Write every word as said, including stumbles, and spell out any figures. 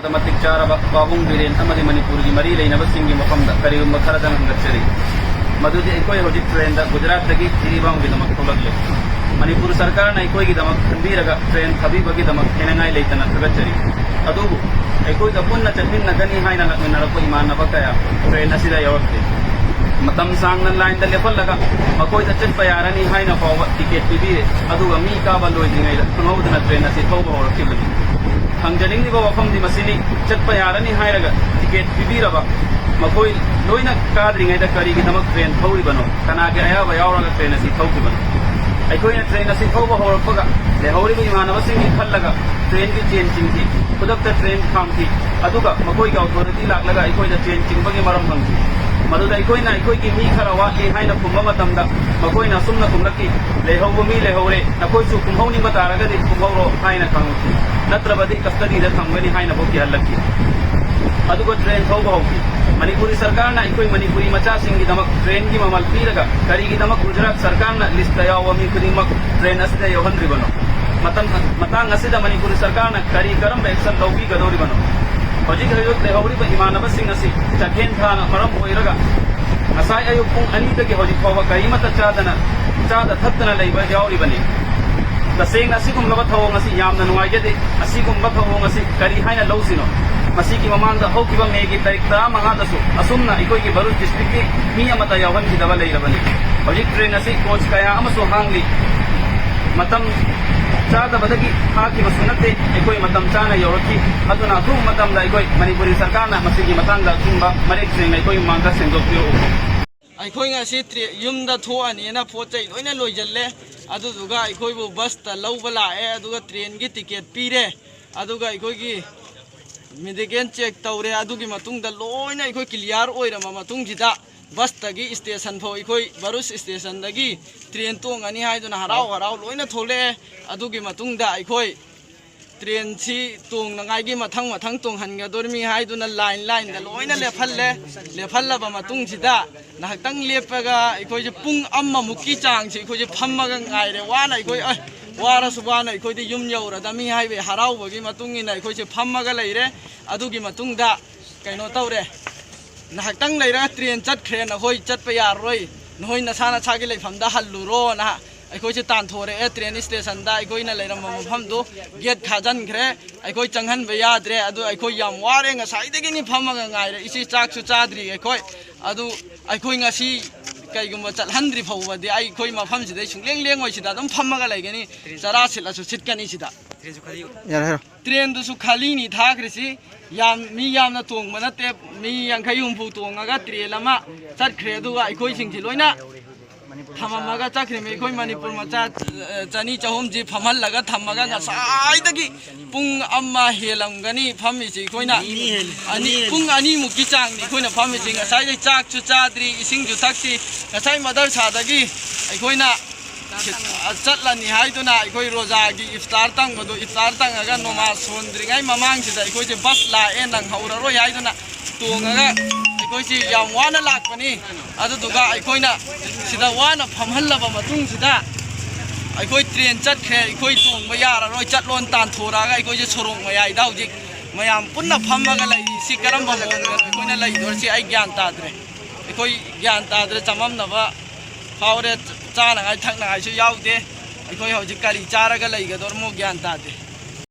ꯃꯇꯤꯛ ꯆꯥꯔꯕ ꯄꯥꯕꯨꯡ ꯕꯤꯔꯦꯟ ꯑꯃꯗꯤ ꯃꯅꯤꯄꯨꯔꯒꯤ ꯃꯔꯤ ꯂꯩꯅꯕꯁꯤꯡꯒꯤ ꯃꯐꯝꯗ ꯀꯔꯤꯒꯨꯝꯕ ꯈꯔꯗꯪ ꯍꯪꯒꯠꯆꯔꯤ꯫ ꯃꯗꯨꯗꯤ ꯑꯩꯈꯣꯏ ꯍꯧꯖꯤꯛ ꯇ꯭ꯔꯦꯟꯗ ꯒꯨꯖꯔꯥꯠꯇꯒꯤ ꯖꯤꯔꯤꯕꯥꯝꯒꯤꯗꯃꯛ ꯊꯣꯛꯂꯛꯂꯦ꯫ ꯃꯅꯤꯄꯨꯔ ꯁꯔꯀꯥꯔꯅ ꯑꯩꯈꯣꯏꯒꯤꯗꯃꯛ ꯈꯟꯕꯤꯔꯒ ꯇ꯭ꯔꯦꯟ ꯊꯥꯕꯤꯕꯒꯤꯗꯃꯛ ꯍꯦꯟꯅꯉꯥꯏ ꯂꯩꯇꯅ ꯊꯥꯒꯠꯆꯔꯤ꯫ ꯑꯗꯨꯕꯨ ꯑꯩꯈꯣꯏꯒ ꯄꯨꯟꯅ ꯆꯠꯃꯤꯟꯅꯒꯅꯤ ꯍꯥꯏꯅ ꯂꯥꯛꯃꯤꯟꯅꯔꯛꯄ ꯏꯃꯥꯟꯅꯕ ꯀꯌꯥ ꯇ꯭ꯔꯦꯟ ꯑꯁꯤꯗ ꯌꯥꯎꯔꯛꯇꯦ꯫ ꯃꯇꯝ ꯁꯥꯡꯅ ꯂꯥꯏꯟꯗ ꯂꯦꯞꯍꯜꯂꯒ ꯃꯈꯣꯏꯗ ꯆꯠꯄ ꯌꯥꯔꯅꯤ ꯍꯥꯏꯅ ꯐꯥꯎꯕ ꯇꯤꯀꯦꯠ ꯄꯤꯕꯤꯔꯦ, ꯑꯗꯨꯒ ꯃꯤ ꯀꯥꯕ ꯂꯣꯏꯗ꯭ꯔꯤꯉꯩꯗ ꯈꯪꯍꯧꯗꯅ ꯇ꯭ꯔꯦꯟ ꯑꯁꯤ ꯊꯧꯕ ꯍꯧꯔꯛꯈꯤꯕꯅꯤ꯫ ꯊꯝꯖꯅꯤꯡꯂꯤꯕ ꯋꯥꯐꯝꯗꯤ ꯃꯁꯤꯅꯤ, ꯆꯠꯄ ꯌꯥꯔꯅꯤ ꯍꯥꯏꯔꯒ ꯇꯤꯀꯦꯠ ꯄꯤꯕꯤꯔꯕ ꯃꯈꯣꯏ ꯂꯣꯏꯅ ꯀꯥꯗ꯭ꯔꯤꯉꯩꯗ ꯀꯔꯤꯒꯤꯗꯃꯛ ꯇ꯭ꯔꯦꯟ ꯊꯧꯔꯤꯕꯅꯣ? ꯀꯅꯥꯒꯤ ꯑꯌꯥꯕ ꯌꯥꯎꯔꯒ ꯇ꯭ꯔꯦꯟ ꯑꯁꯤ ꯊꯧꯈꯤꯕꯅꯣ? ꯑꯩꯈꯣꯏꯅ ꯇ꯭ꯔꯦꯟ ꯑꯁꯤ ꯊꯧꯕ ꯍꯧꯔꯛꯄꯒ ꯂꯩꯍꯧꯔꯤꯕ ꯏꯃꯥꯟꯅꯕꯁꯤꯡꯒꯤ ꯈꯜꯂꯒ ꯇ꯭ꯔꯦꯟꯒꯤ ꯆꯦꯟ ꯆꯤꯡꯈꯤ꯫ ꯈꯨꯗꯛꯇ ꯇ꯭ꯔꯦꯟ ꯈꯥꯝꯈꯤ꯫ ꯑꯗꯨꯒ ꯃꯈꯣꯏꯒꯤ ꯑꯣꯊꯣꯔꯤꯇꯤ ꯂꯥꯛꯂꯒ ꯑꯩꯈꯣꯏꯗ ꯇ꯭ꯔꯦꯟ ꯆꯤꯡꯕꯒꯤ ꯃꯔꯝ ꯍꯪꯈꯤ꯫ ꯃꯗꯨꯗ ꯑꯩꯈꯣꯏꯅ ꯑꯩꯈꯣꯏꯒꯤ ꯃꯤ ꯈꯔ ꯋꯥꯠꯂꯤ ꯍꯥꯏꯅ ꯈꯨꯝꯕ ꯃꯇꯝꯗ ꯃꯈꯣꯏꯅ ꯑꯁꯨꯝꯅ ꯈꯨꯝꯂꯛꯈꯤ, "ꯂꯩꯍꯧꯕ ꯃꯤ ꯂꯩꯍꯧꯔꯦ, ꯅꯈꯣꯏꯁꯨ ꯀꯨꯝꯍꯧꯅꯤꯡꯕ ꯇꯥꯔꯒꯗꯤ ꯀꯨꯝꯍꯧꯔꯣ" ꯍꯥꯏꯅ ꯈꯪꯍꯟꯈꯤ꯫ ꯅꯠꯇ꯭ꯔꯕꯗꯤ ꯀꯁꯇꯗꯤꯗ ꯊꯝꯒꯅꯤ ꯍꯥꯏꯅ ꯐꯥꯎ ꯀꯤꯍꯜꯂꯛꯈꯤ꯫ ꯑꯗꯨꯒ ꯇ꯭ꯔꯦꯟ ꯊꯧꯕ ꯍꯧꯈꯤ꯫ ꯃꯅꯤꯄꯨꯔꯤ ꯁꯔꯀꯥꯔꯅ ꯑꯩꯈꯣꯏ ꯃꯅꯤꯄꯨꯔꯤ ꯃꯆꯥꯁꯤꯡꯒꯤꯗꯃꯛ ꯇ꯭ꯔꯦꯟꯒꯤ ꯃꯃꯜ ꯄꯤꯔꯒ ꯀꯔꯤꯒꯤꯗꯃꯛ ꯒꯨꯖꯔꯥꯠ ꯁꯔꯀꯥꯔꯅ ꯂꯤꯁꯇ ꯌꯥꯎꯕ ꯃꯤ ꯈꯨꯗꯤꯡꯃꯛ ꯇ꯭ꯔꯦꯟ ꯑꯁꯤꯗ ꯌꯧꯍꯟꯗ꯭ꯔꯤꯕꯅꯣ? ꯃꯇꯝ, ꯃꯇꯥꯡ ꯑꯁꯤꯗ ꯃꯅꯤꯄꯨꯔ ꯁꯔꯀꯥꯔꯅ ꯀꯔꯤ ꯀꯔꯝꯕ action ꯂꯧꯕꯤꯒꯗꯧꯔꯤꯕꯅꯣ? ꯍꯧꯖꯤꯛ ꯍꯧꯖꯤꯛ ꯂꯩꯍꯧꯔꯤꯕ ꯏꯃꯥꯟꯅꯕꯁꯤꯡ ꯑꯁꯤ ꯆꯥꯛꯍꯦꯟ ꯊꯥꯅ ꯃꯔꯝ ꯑꯣꯏꯔꯒ ꯉꯁꯥꯏ ꯑꯌꯨꯛ ꯄꯨꯡ ꯑꯅꯤꯗꯒꯤ ꯍꯧꯖꯤꯛ ꯐꯥꯎꯕ ꯀꯔꯤꯃꯠꯇ ꯆꯥꯗꯅ, ꯆꯥꯗ ꯊꯛꯇꯅ ꯂꯩꯕ ꯌꯥꯎꯔꯤꯕꯅꯤ꯫ ꯇꯁꯦꯡꯅ ꯑꯁꯤꯒꯨꯝꯂꯕ ꯊꯧꯑꯣꯡ ꯑꯁꯤ ꯌꯥꯝꯅ ꯅꯨꯡꯉꯥꯏꯖꯗꯦ꯫ ꯑꯁꯤꯒꯨꯝꯕ ꯊꯧꯑꯣꯡ ꯑꯁꯤ ꯀꯔꯤ ꯍꯥꯏꯅ ꯂꯧꯁꯤꯅꯣ? ꯃꯁꯤꯒꯤ ꯃꯃꯥꯡꯗ ꯍꯧꯈꯤꯕ ꯃꯦꯒꯤ ꯇꯥꯔꯤꯛ ꯇꯔꯥꯃꯉꯥꯗꯁꯨ ꯑꯁꯨꯝꯅ ꯑꯩꯈꯣꯏꯒꯤ ꯚꯔꯨꯆ ꯗꯤꯁꯇ꯭ꯔꯤꯛꯀꯤ ꯃꯤ ꯑꯃꯠꯇ ꯌꯥꯎꯍꯟꯈꯤꯗꯕ ꯂꯩꯔꯕꯅꯤ꯫ ꯍꯧꯖꯤꯛ ꯇ꯭ꯔꯦꯟ ꯑꯁꯤ ꯀꯣꯆ ꯀꯌꯥ ꯑꯃꯁꯨ ꯍꯥꯡꯂꯤ꯫ ꯃꯇꯝ ꯆꯥꯗꯕꯗꯒꯤ ꯐꯥꯈꯤꯕꯁꯨ ꯅꯠꯇꯦ, ꯑꯩꯈꯣꯏ ꯃꯇꯝ ꯆꯥꯅ ꯌꯧꯔꯛꯈꯤ꯫ ꯑꯗꯨꯅ ꯑꯊꯨꯕ ꯃꯇꯝꯗ ꯑꯩꯈꯣꯏ ꯃꯅꯤꯄꯨꯔꯤ ꯁꯔꯀꯥꯔꯅ ꯃꯁꯤꯒꯤ ꯃꯇꯥꯡꯗ ꯑꯆꯨꯝꯕ ꯃꯔꯦꯛ ꯁꯦꯡꯅ ꯑꯩꯈꯣꯏ ꯃꯃꯥꯡꯗ ꯁꯦꯡꯗꯣꯛꯄꯤꯔꯛꯎ꯫ ꯑꯩꯈꯣꯏ ꯉꯁꯤ ꯇ꯭ꯔꯦ-, ꯌꯨꯝꯗ ꯊꯣꯛꯑꯅꯤꯅ ꯄꯣꯠ ꯆꯩ ꯂꯣꯏꯅ ꯂꯣꯏꯁꯤꯜꯂꯦ꯫ ꯑꯗꯨꯗꯨꯒ ꯑꯩꯈꯣꯏꯕꯨ ꯕꯁꯇ ꯂꯧꯕ ꯂꯥꯛꯑꯦ, ꯑꯗꯨꯒ ꯇ꯭ꯔꯦꯟꯒꯤ ꯇꯤꯀꯦꯠ ꯄꯤꯔꯦ꯫ ꯑꯗꯨꯒ ꯑꯩꯈꯣꯏꯒꯤ ꯃꯦꯗꯤꯀꯦꯜ ꯆꯦꯛ ꯇꯧꯔꯦ꯫ ꯑꯗꯨꯒꯤ ꯃꯇꯨꯡꯗ ꯂꯣꯏꯅ ꯑꯩꯈꯣꯏ ꯀ꯭ꯂꯤꯌꯥꯔ ꯑꯣꯏꯔꯕ ꯃꯇꯨꯡꯁꯤꯗ ꯕꯁꯇꯒꯤ ꯁ꯭ꯇꯦꯁꯟ ꯐꯥꯎ ꯑꯩꯈꯣꯏ ꯚꯔꯨꯆ ꯁ꯭ꯇꯦꯁꯟꯗꯒꯤ ꯇ꯭ꯔꯦꯟ ꯇꯣꯡꯉꯅꯤ ꯍꯥꯏꯗꯨꯅ ꯍꯔꯥꯎ ꯍꯔꯥꯎ ꯂꯣꯏꯅ ꯊꯣꯛꯂꯛꯑꯦ꯫ ꯑꯗꯨꯒꯤ ꯃꯇꯨꯡꯗ ꯑꯩꯈꯣꯏ ꯇ꯭ꯔꯦꯟꯁꯤ ꯇꯣꯡꯅꯉꯥꯏꯒꯤ ꯃꯊꯪ ꯃꯊꯪ ꯇꯣꯡꯍꯟꯒꯗꯧꯔꯤꯃꯤ ꯍꯥꯏꯗꯨꯅ ꯂꯥꯏꯟ ꯂꯥꯏꯟꯗ ꯂꯣꯏꯅ ꯂꯦꯞꯍꯜꯂꯦ꯫ ꯂꯦꯞꯍꯜꯂꯕ ꯃꯇꯨꯡꯁꯤꯗ ꯉꯥꯏꯍꯥꯛꯇꯪ ꯂꯦꯞꯄꯒ ꯑꯩꯈꯣꯏꯁꯦ ꯄꯨꯡ ꯑꯃꯃꯨꯛꯀꯤ ꯆꯥꯡꯁꯤ ꯑꯩꯈꯣꯏꯁꯦ ꯐꯝꯃꯒ ꯉꯥꯏꯔꯦ꯫ ꯋꯥꯅ ꯑꯩꯈꯣꯏ, ꯑ, ꯋꯥꯔꯁꯨ ꯋꯥꯅ ꯑꯩꯈꯣꯏꯗꯤ ꯌꯨꯝ ꯌꯧꯔꯗꯝꯃꯤ ꯍꯥꯏꯕꯒꯤ ꯍꯔꯥꯎꯕꯒꯤ ꯃꯇꯨꯡ ꯏꯟꯅ ꯑꯩꯈꯣꯏꯁꯦ ꯐꯝꯃꯒ ꯂꯩꯔꯦ꯫ ꯑꯗꯨꯒꯤ ꯃꯇꯨꯡꯗ ꯀꯩꯅꯣ ꯇꯧꯔꯦ, ꯉꯥꯏꯍꯥꯛꯇꯪ ꯂꯩꯔꯒ ꯇ꯭ꯔꯦꯟ ꯆꯠꯈ꯭ꯔꯦ, ꯅꯈꯣꯏ ꯆꯠꯄ ꯌꯥꯔꯔꯣꯏ, ꯅꯈꯣꯏ ꯅꯁꯥ ꯅꯁꯥꯒꯤ ꯂꯩꯐꯝꯗ ꯍꯜꯂꯨꯔꯣꯅ ꯑꯩꯈꯣꯏꯁꯦ ꯇꯥꯟꯊꯣꯔꯛꯑꯦ꯫ ꯇ꯭ꯔꯦꯟ ꯏꯁꯇꯦꯁꯟꯗ ꯑꯩꯈꯣꯏꯅ ꯂꯩꯔꯝꯕ ꯃꯐꯝꯗꯨ ꯒꯦꯠ ꯈꯥꯖꯤꯟꯈ꯭ꯔꯦ, ꯑꯩꯈꯣꯏ ꯆꯪꯍꯟꯕ ꯌꯥꯗ꯭ꯔꯦ꯫ ꯑꯗꯨ ꯑꯩꯈꯣꯏ ꯌꯥꯝ ꯋꯥꯔꯦ, ꯉꯁꯥꯏꯗꯒꯤꯅꯤ ꯐꯝꯃꯒ ꯉꯥꯏꯔꯛꯏꯁꯤ, ꯆꯥꯛꯁꯨ ꯆꯥꯗ꯭ꯔꯤ ꯑꯩꯈꯣꯏ꯫ ꯑꯗꯨ ꯑꯩꯈꯣꯏ ꯉꯁꯤ ꯀꯩꯒꯨꯝꯕ ꯆꯠꯍꯟꯗ꯭ꯔꯤ ꯐꯥꯎꯕꯗꯤ ꯑꯩꯈꯣꯏ ꯃꯐꯝꯁꯤꯗꯩ ꯁꯨꯡꯂꯦꯡ ꯂꯦꯡꯉꯣꯏ, ꯁꯤꯗ ꯑꯗꯨꯝ ꯐꯝꯃꯒ ꯂꯩꯒꯅꯤ, ꯆꯔꯥ ꯁꯤꯠꯂꯁꯨ ꯁꯤꯠꯀꯅꯤ ꯁꯤꯗ꯫ ꯌꯥꯔꯦ, ꯍꯥꯏꯔꯣ꯫ ꯇ꯭ꯔꯦꯟꯗꯨꯁꯨ ꯈꯥꯂꯤꯅꯤ ꯊꯥꯈ꯭ꯔꯤꯁꯤ, ꯌꯥꯝ, ꯃꯤ ꯌꯥꯝꯅ ꯇꯣꯡꯕ ꯅꯠꯇꯦ, ꯃꯤ ꯌꯥꯡꯈꯩ ꯍꯨꯝꯐꯨ ꯇꯣꯡꯉꯒ ꯇ꯭ꯔꯦꯟ ꯑꯃ ꯆꯠꯈ꯭ꯔꯦ꯫ ꯑꯗꯨꯒ ꯑꯩꯈꯣꯏꯁꯤꯡꯁꯤ ꯂꯣꯏꯅ ꯊꯝꯃꯝꯃꯒ ꯆꯠꯈ꯭ꯔꯤꯃꯤ꯫ ꯑꯩꯈꯣꯏ ꯃꯅꯤꯄꯨꯔ ꯃꯆꯥ, ꯑ, ꯆꯅꯤ ꯆꯍꯨꯝꯁꯤ ꯐꯝꯍꯜꯂꯒ ꯊꯝꯃꯒ ꯉꯁꯥꯏꯗꯒꯤ ꯄꯨꯡ ꯑꯃ ꯍꯦꯜꯂꯝꯒꯅꯤ ꯐꯝꯃꯤꯁꯤ ꯑꯩꯈꯣꯏꯅ꯫ ꯅꯤꯅꯤ ꯍꯦꯜꯂꯦ꯫ ꯑꯅꯤ, ꯅꯤꯅꯤ ꯍꯦꯜꯂꯦ꯫ ꯄꯨꯡ ꯑꯅꯤꯃꯨꯛꯀꯤ ꯆꯥꯡꯅꯤ ꯑꯩꯈꯣꯏꯅ ꯐꯝꯃꯤꯁꯤ꯫ ꯉꯁꯥꯏꯗꯩ ꯆꯥꯛꯁꯨ ꯆꯥꯗ꯭ꯔꯤ, ꯏꯁꯤꯡꯁꯨ ꯊꯛꯇ꯭ꯔꯤ꯫ ꯉꯁꯥꯏ ꯃꯗꯔꯁꯥꯗꯒꯤ ꯑꯩꯈꯣꯏꯅ ꯆꯠꯂꯅꯤ ꯍꯥꯏꯗꯨꯅ ꯑꯩꯈꯣꯏ ꯔꯣꯖꯥꯒꯤ ꯏꯐꯇꯥꯔ ꯇꯪꯕꯗꯣ, ꯏꯐꯇꯥꯔ ꯇꯪꯉꯒ ꯅꯣꯃꯥꯖ ꯁꯣꯟꯗ꯭ꯔꯤꯉꯩ ꯃꯃꯥꯡꯁꯤꯗ ꯑꯩꯈꯣꯏꯁꯦ ꯕꯁ ꯂꯥꯛꯑꯦ, ꯅꯪꯍꯧꯔꯔꯣꯏ ꯍꯥꯏꯗꯨꯅ ꯇꯣꯡꯉꯒ ꯑꯩꯈꯣꯏꯁꯤ ꯌꯥꯝ ꯋꯥꯅ ꯂꯥꯛꯄꯅꯤ꯫ ꯑꯗꯨꯗꯨꯒ ꯑꯩꯈꯣꯏꯅ ꯁꯤꯗ ꯋꯥꯅ ꯐꯝꯍꯜꯂꯕ ꯃꯇꯨꯡꯁꯤꯗ ꯑꯩꯈꯣꯏ ꯇ꯭ꯔꯦꯟ ꯆꯠꯈ꯭ꯔꯦ, ꯑꯩꯈꯣꯏ ꯇꯣꯡꯕ ꯌꯥꯔꯔꯣꯏ, ꯆꯠꯂꯣꯅ ꯇꯥꯟꯊꯣꯔꯛꯑꯒ ꯑꯩꯈꯣꯏꯁꯦ ꯁꯣꯔꯣꯛ ꯃꯌꯥꯏꯗ ꯍꯧꯖꯤꯛ ꯃꯌꯥꯝ ꯄꯨꯟꯅ ꯐꯝꯃꯒ ꯂꯩꯔꯤ꯫ ꯁꯤ ꯀꯔꯝꯕ ꯃꯑꯣꯡꯗꯅꯣ ꯑꯩꯈꯣꯏꯅ ꯂꯩꯗꯣꯏꯁꯤ? ꯑꯩ ꯒ꯭ꯌꯥꯟ ꯇꯥꯗ꯭ꯔꯦ꯫ ꯑꯩꯈꯣꯏ ꯒ꯭ꯌꯥꯟ ꯇꯥꯗ꯭ꯔꯦ, ꯆꯃꯝꯅꯕ ꯐꯥꯎꯔꯦ꯫ ꯆꯥꯅꯉꯥꯏ ꯊꯛꯅꯉꯥꯏꯁꯨ ꯌꯥꯎꯗꯦ꯫ ꯑꯩꯈꯣꯏ ꯍꯧꯖꯤꯛ ꯀꯔꯤ ꯆꯥꯔꯒ ꯂꯩꯒꯗꯧꯔꯃꯣ ꯒ꯭ꯌꯥꯟ ꯇꯥꯗꯦ꯫